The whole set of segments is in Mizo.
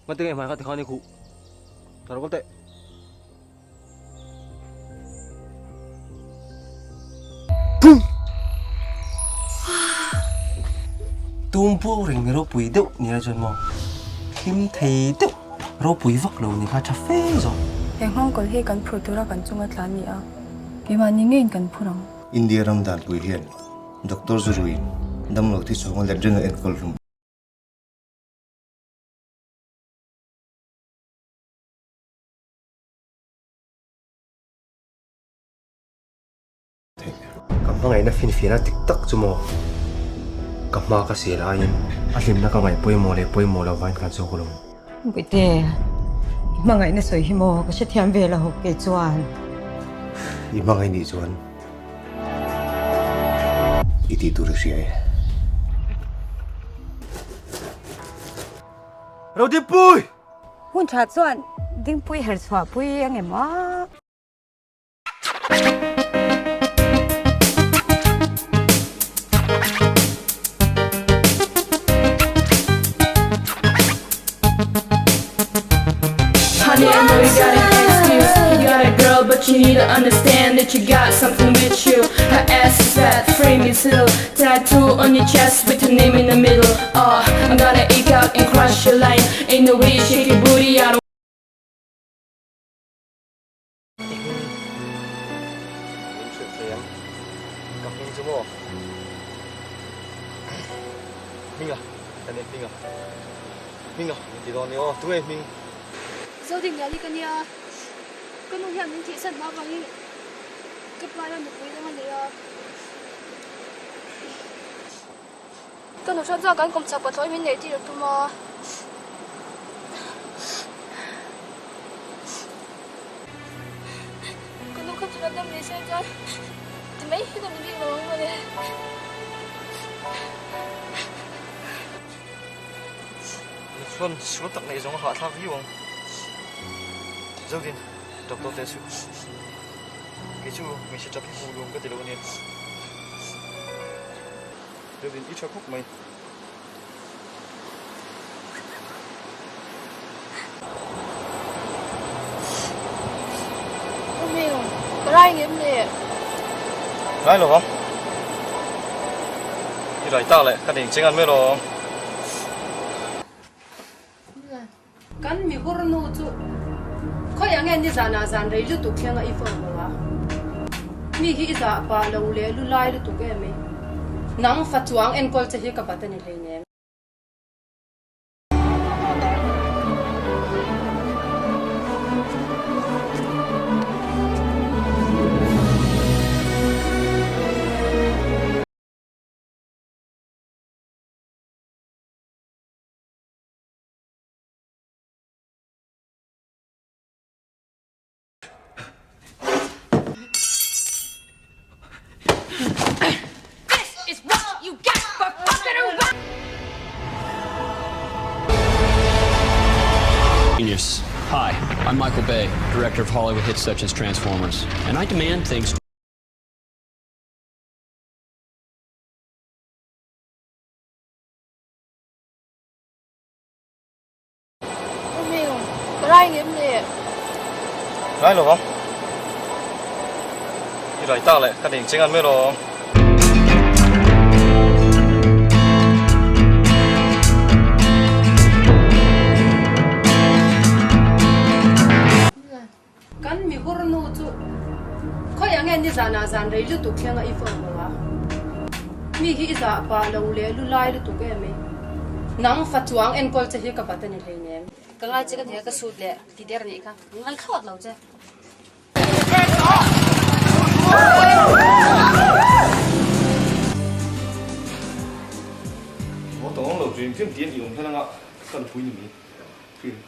Ngati nge hmai kha tikhan i khuh? Tha rawh kal teh. Pum! Tum pawh reng mi ropui deuh ni la chuan maw hlim thei deuh ropui vak lo ni kha tha fe zawk. He nghawngkawl hi kan phur tura kan chunga tlan ni a, keimahni ngeiin kan phur ang. India ram danpui hian Doctor Zuruiin damlo thi chhunga let ringa enkawl hlum. Ka hmangaihna finfiahna dik tak chu maw ka hma ka sial aiin a hlimna ka ngaih pawimawh leh pawimawh lo vain kan zawk alawm. Puite, i hmangaihna sawi hi maw ka hrethiam ve lo kei chuan. I hmangaih nih chuan i tih tur i hria e. Rodipui! Hun tha chuan Dingpui herchhuahpui ang em a? Honey, I know you got an excuse. You got a girl, but you need to understand that you got something with you. Her ass is fat, frame is ill. Tattoo on your chest with her name in the middle. Oh, I'm gonna eke out and crush your line. Ain't no way you shake your booty, I don't. I hming min hrilh thei ang, ka hming chu maw? Hminga, ka nen Hminga, Hminga min ti dawn nia aw, tunge hming? Zodingliani ka nia, ka nu hian min thihsan hma avangin ka pa hian nupui dang a nei a. Ka nu hran chuan kan kawm chak pathlawi min neih tir a tum a. Ka nu kha chu la dam ni se chuan ti mai hi ka ni bik lo ang mawle. Nu chuan sual tak neih zawng a hahthlak viau ang. Zodin, doctor te chu kei chu hmeichhe tap hi hmuh luam ka ti lo a nia. Zodin i tha khawp mai. Uming, ka rai ngem le? Rai lo vang. I rai tak leh ka ding cheng an mai lo. Kan mi hur nu chu khawiah nge nizanah zan rei lutuk thlenga i phone lo a? Mi hi i zah pah lo leh lu lai lutuk em i? Nang fa chuang enkawl che hi ka bat a ni hleinem. Genius. Hi, I'm Michael Bay, director of Hollywood hits such as Transformers, and I demand things. Uming, ka rai ngem le? Rai lo vang. I rai tak leh ka ding cheng an mai lo. Kan mi hur nu chu khawiah nge nizanah zan rei lutuk thlenga i phone lo a? Mi hi i zah pah lo leh lu lai lutuk em i? Nang fa chuang enkawl che hi ka bat a ni hleinem. Ka ngai che ka ti a, ka sut leh ti der anih kha, ngai thlawt lo che. Haw tawng lo hrim hrim tiin i awm hlen anga ka nupui ni mai hrim.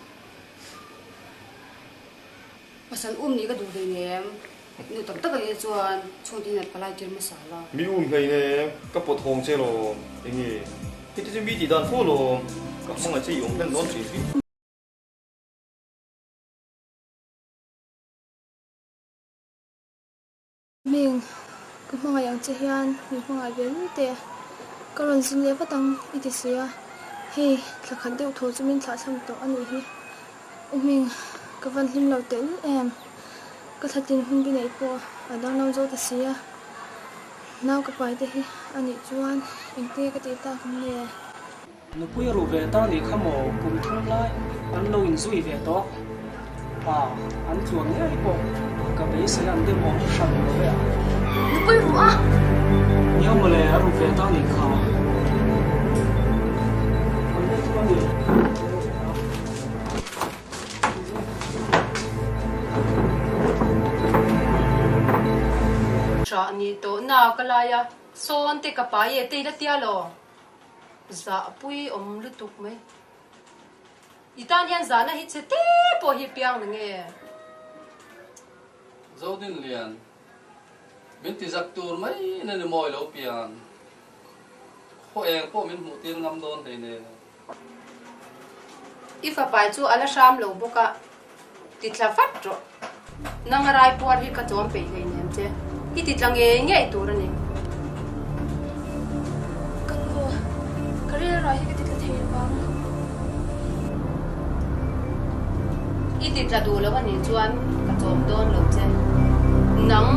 Pasal um nih ka duh hleinem, nu tak tak anih chuan chhungte hian ka lai tir hmasa la. Mi um hleinem, ka pawt hawng che lawm, enge heti chu mi tih dan fo lawm, ka hmangaih che i awm hlen dawn hrim hrim. Hming, ka hmangaih ang che hian min hmangaih ve reng teh, ka rawn zin leh vat ang i ti si a, Hei, thla khat deuh thaw chu min thlahthlam tawh a nih hi. U Hming, ka van hlim lo tehlul em? Ka thlatin hun bi neih pawh a danglam zo ta si a. Nau ka pai te hi a nih chuan engte ka tih tak ang nge? Nupui a ruh ve ta nih kha maw kum thum lai an lo inzui ve tawh a, an tluan ngei pawh ka beisei an dem awm hran lo e a. Nupui ruh a! Nia mawle a ruh ve ta nih kha. An lo tluan ngei. Ṭah nih tawh na ka lai a, sawn te ka pai e te ila tia law. Zahpui awm lutuk mai. I tan hian zahna hi che te pawh hi piang na nge? Zodinlian, min ti zak tur mai in a ni mawi lo pian. Khaw eng pawh min hmuh tir ngam dawn hlei nen. I fapai chu a la hram lo bawk a, ti tla vat rawh. Nang a rai puar hi ka chawm peih hlei nem che. I ti tla ngei ngei tur a ni. Ka nu, ka ril rai hi ka ti tla thei lo vang. I ti tla duh lo a nih chuan ka chawm dawn lo che. Nang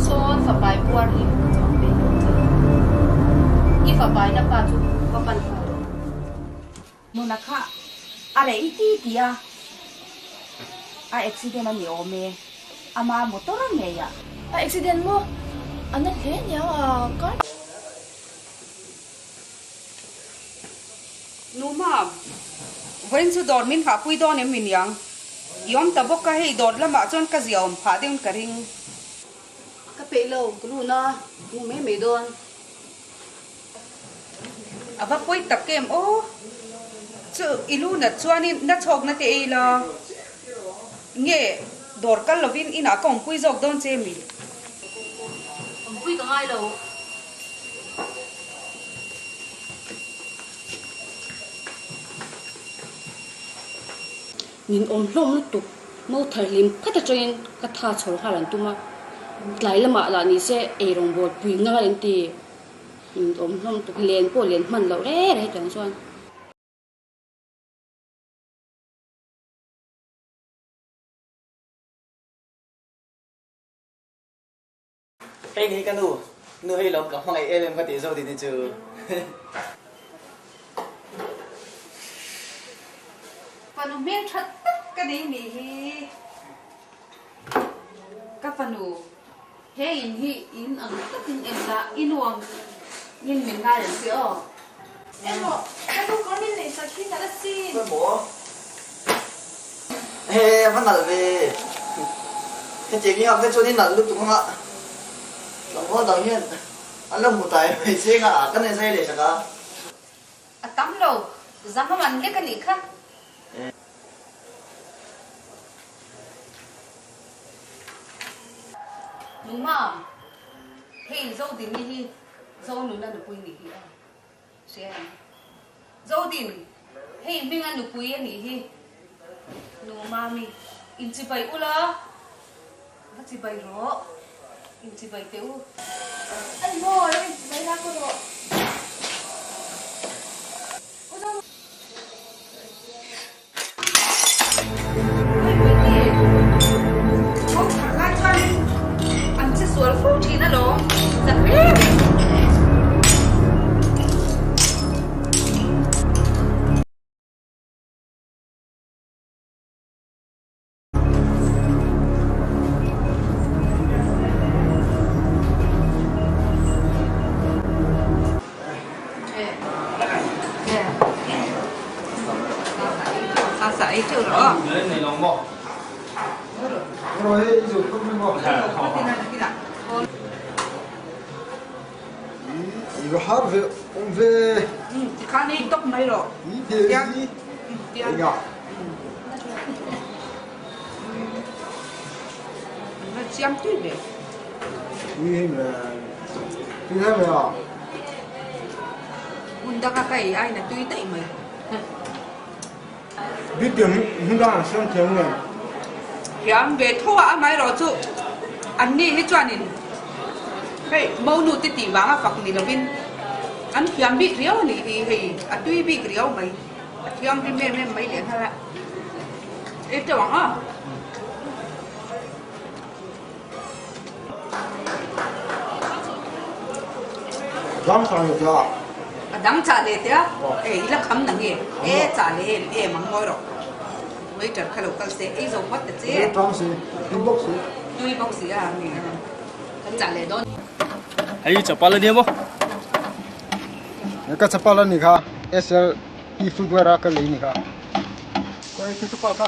sawn fapai puar hi ka chawm peih lo che. I fapai na pa chu va pan nghal rawh. Nuna kha a rei ti ti a, a accident a ni awm e, ama motor a ngei a. A accident maw? A na hle niang a kar. Nu mam, vawiin chu dawr min hahpui dawn em mi niang? I awm ta bawk a, hei dawr lamah chuan ka zia awm phah deuhin ka ring. Ka peih lo, ka lun a, mu mai mai dawn. A va pawi tak em aw? Chu i lu nat chuanin na chhawkna te ei la, nge dawr kal lovin inah ka awmpui zawk dawn che mi? Awmpui ka ngai lo. Min awm hlawm lutuk, mo thar hlim phat atangin ka tha chhawr nghal an tum a, tlai lamah lah ni se ei rawngbawl pui ngal an ti. Min awm hlawm lutuk, len pawh len hman loh reng reng hetiang chuan. Hei ni ka nu, nu hei lawm ka hmangaih em em ka tih zawk dini chu. Fanu hmel tha tak ka nei nih hi ka fanu. He in hi in ang takin en la i nuam in min ngai ang che aw. Emaw ka nu kawr min neih sak hi nalh asin. Emaw he a va nalh ve. Hetiang i hak te chuan i nalh lutuk anga tlangval dang hian an lo hmu tai mai che nga ka nei zai leh sak a. A tam lo, zam a man lek a nih kha. Numa, hei Zodini hi Zonuna nupui nih hi a hria em? Zodin, hei hminga nupui a nih hi. Numami, inchibai ula, va chibai rawh, inchibai teh u. Ani maw, lo inchibai la ka rawh. Thiam ve tho a amaherawh chu an ni hi chuanin hei monu te tih vanga fak ni lovin. An thiam bik riau a nih hi hei a tui bik riau mai a thianghlim em em mai leh nghal a ei teuh ang a. A dang chah leh teh a ei i la kham na nge e chah leh em em ang ngawi rawh waiter kha lo kal se ei zo phawt ta che tui bawk si a kan chah leh dawn. Hei chapal a nia maw? Ka chapal a ni kha SLP footwear a ka lei ni kha. Ka chapal kha.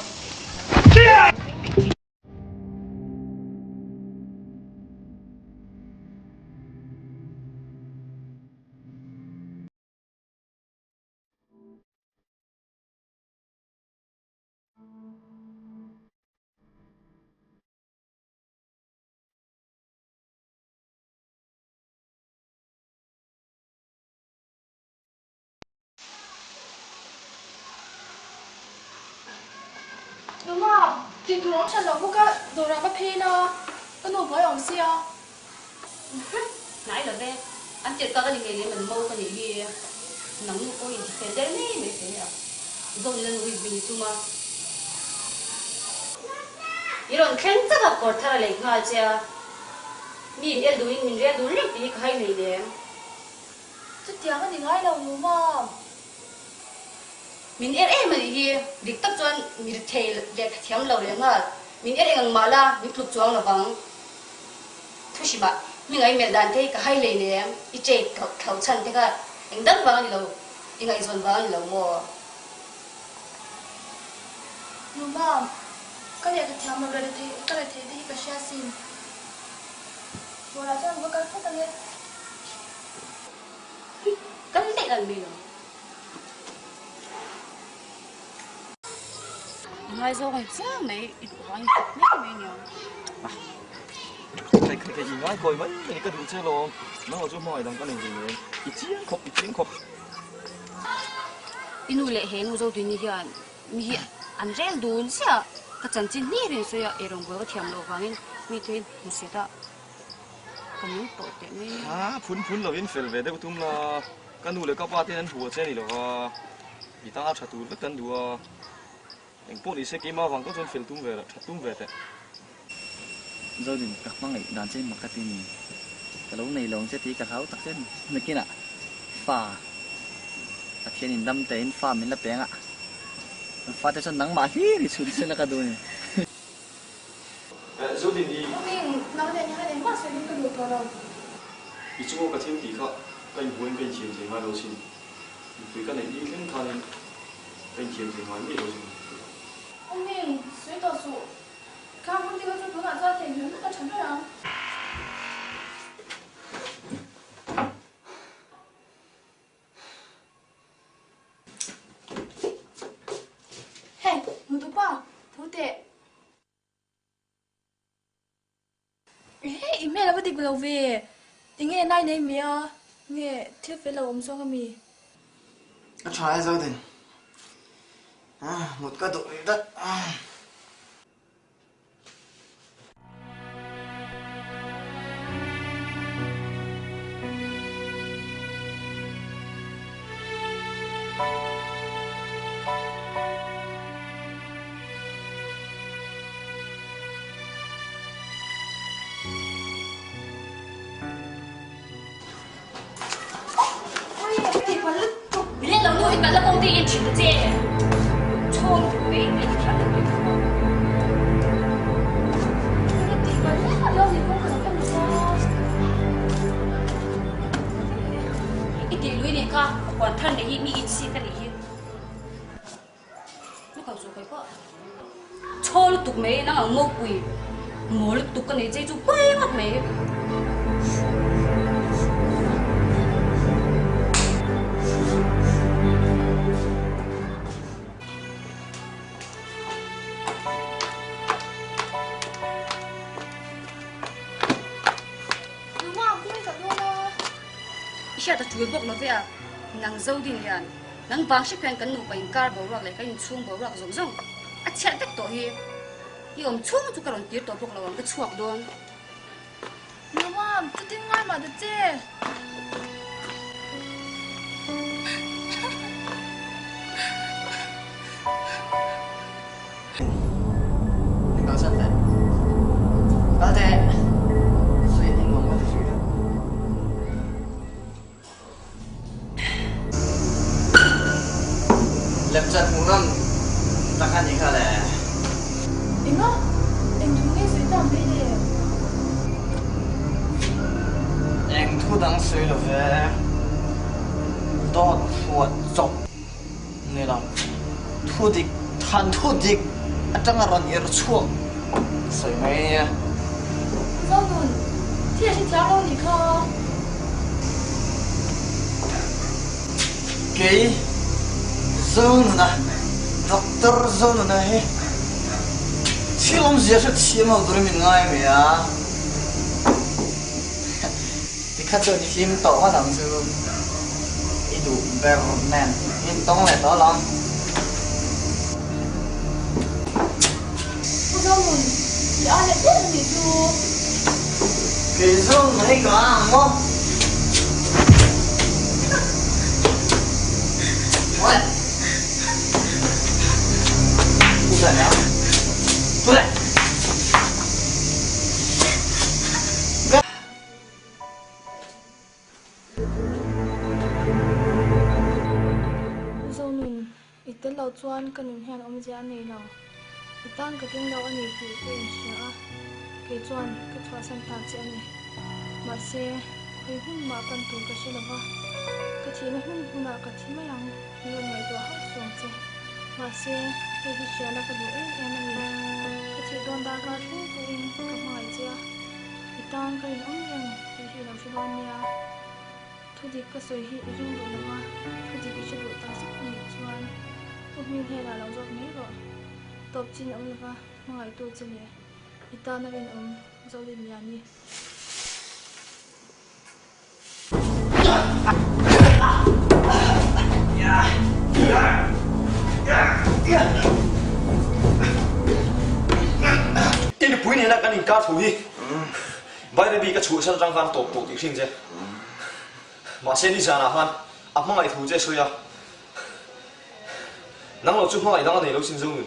Nula, tih tur awm hran lo bawk a, dawrah va phei la, ka nu buai awm sia. Hnai lo ve, an tirh tak a ni ngei lem an mo ka nih hi, nang nu pawh in ti fel der mai mai thei a, zawn ila nu hi hming i tum a. I rawn thleng chak a kawr thar a lei nghal che a, mi in el duhin min rel dun reng tih hi ka hai hlei lem. Chutiang a ni ngai lo nu mam. Min er em a nih hi, dik tak chuan mi rithei leh thiam lo leh nghal. Min er eng ang mah la, min tluk chuang lo vang. Thu hrimah, mi ngaihmelh dan te hi ka hai hlei nem, i chei thlauh chhan te kha eng dang vang a ni lo, i ngaihzawn vang a ni lo maw? Nu mam, ka lehkha thiam lo leh rethei ka rethei te hi ka hria sin. Dawrah chuan va kal phawt ang e. Kal daih lan mai lo. Ngaizawng ang chiang mai i duh vangin kut mai mai nia. Khai khai khai i ngai kawi mai mai ka duh che lawm. Nanglo chu hmangaih dang ka nei ve nen. I chiang khawp i chiang khawp. I nu leh he nu Zodini hian mi hi an rel dun ziah. Ka chanchin hlir in sawi a, eirawngbawl ka thiam loh vangin mi te hi hmu set a. Ka nung tawh teh mai. A phun phun lovin fel ve deuh tum la, ka nu leh ka pa ten an hua che a ni lova, i tana tha tur vek kan duh a, engpawh ni se keimah avang tawh chuan fel tum ve tha tum ve teh. Zodin, ka hmangaih dan che mak ka ti ni. Ka lo nei lo ang che tih ka hlau tak che ni. Nakinah fa Pathianin dam tein fa min la peng a, kan fate chuan nangmah hlir i chhun sela ka duh ni. Zodin i. Ming, nang nen hian engmah sawiin ka duh tawh lo. I chungaw ka thil tih kha ka inhuain ka inthiam thei ngai lo sin. Mipui ka neih ni thleng khanin ka inthiam thei ngai miah lo sin. U Ming, sawi tawh suh. Khang hun te kha chu tunah chuan theihnghilh vek a tha ber ang. Hey, Mutupa, tho teh. Ehe, i hmel a va dik lo ve. Tinge nai nei mai a, nge thil fel lo awm zawk a mi? A tha e Zodin. Mut ka duh rih dat. Chhaw lutuk mai nang ang mopui maw lutuk ka nei che chu pawi ngawt mai. I hriat a tul bawk lo ve a, nang Zodin hian nang vang hrep hian kan nupa inkar boruak leh kan inchhung boruak zawng zawng a chhiat vek tawh hi. I awm chhung chu ka rawn tir tawh bawk lo ang, ka chhuak dawn. Nuam, chutin ngai mah ta che. dang sawi lo ve. Dawt phuah chawp ni lo. Thu dik, than thu dik atanga rawn irh chhuak sawi mai a nia. Zonun, thil a hre thiam lo nih kha. Kei Zonuna, Doctor Zonuna hi thil awmzia hre thiam lo turin min ngai a mi a? Tikha chuan i hlim tawh ngawt ang chu, i duh ber nen i intawng leh tawh alawm. Pu Zonun, i a leh der a nih chu. Kei Zonun hei ka ang maw? What? Pu Zana, Pu Zana. Zonun, i tel lo chuan ka nun hian awmzia a nei lo. I tan ka tling lo a ni tih ka inhria a, kei chuan ka chhuahsan ta che a ni. Mahse, khawi hmun mah pan tur ka hre lo va, ka thihna hmun hmunah ka thi mai ang. Min rawn ngaihtuah hauh suang che. Mahse, hei hi hriala ka duh em em a ni. Ka thih dawn darkar thleng pawhin ka hmangaih che a, i tan ka rinawm reng tih hi i lo hre dawn nia. Thudik ka sawi hi i ring duh lo va, thudik i hre duh tak zet a nih chuan u hming hnenah lo zawt mai rawh. Tawp chin awm lova hmangaihtu che leh i tana rinawm Zodinliani. I nupui nena kan inkar thu hi Bairabi ka chhuahsan atang khan tawp tawh tih hring che. Mahse nizanah khan a hmangaih thu che a sawi a, nang lo chu hmangaih dang a nei lo sin Zonun.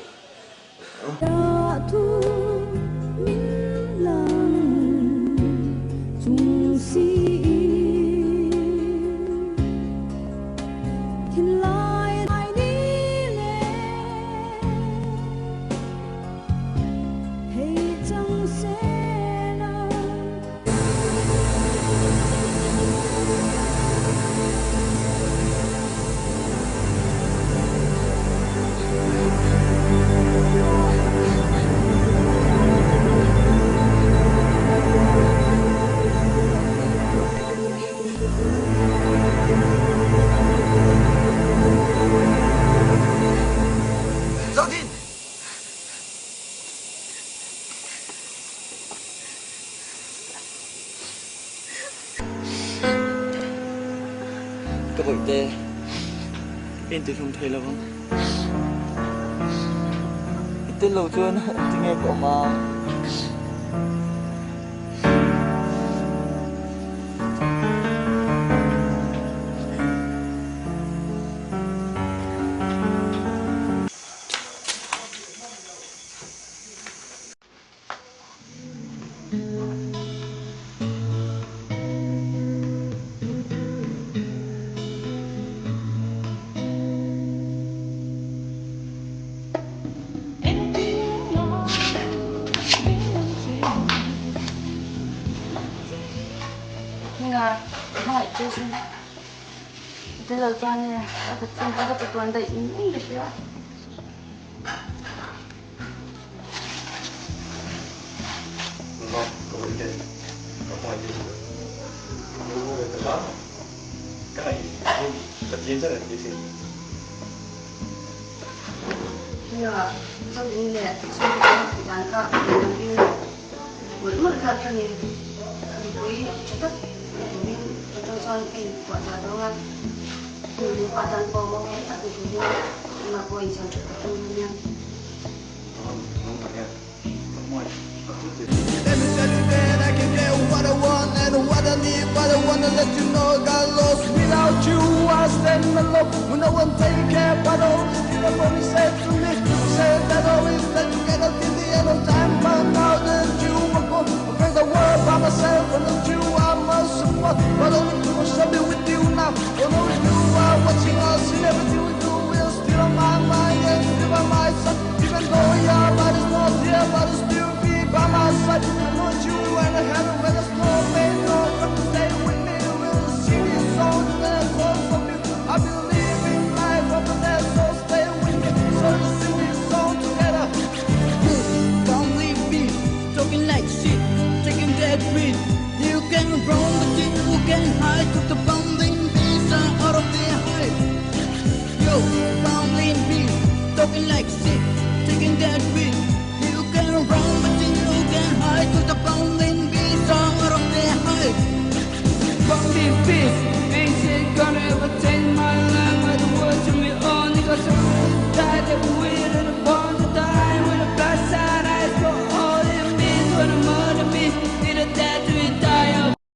Zodin! Ka bawihte, ka intihlum thei lo ang. I tel lo chuan tinge ka awm a? Hminga hmangaih che sin tel lo chuan ka chatuan daih mai ka hria. Let me tell you that I can get what I want and what I need, but I wanna let you know I got lost without you. I stand alone when no one take care, but always still a promise said to me, said that always that together till the end of time. But now that you are gone, I face the world by myself, and not you I must support. But only you shall be with you now. And always you are watching us in everything we do. We're still on my mind and still by my side, even though your body's not here, but it's still be by my side. I want you and I have when the storm may not come to stay with me. beat. You can run but you can hide. Took the bounding beast out of their hide. Yo, bounding beast, talking like sick, taking that beat. You can run but you can hide. Took the bounding beast out of their hide. Bounding beast, things ain't gonna ever take.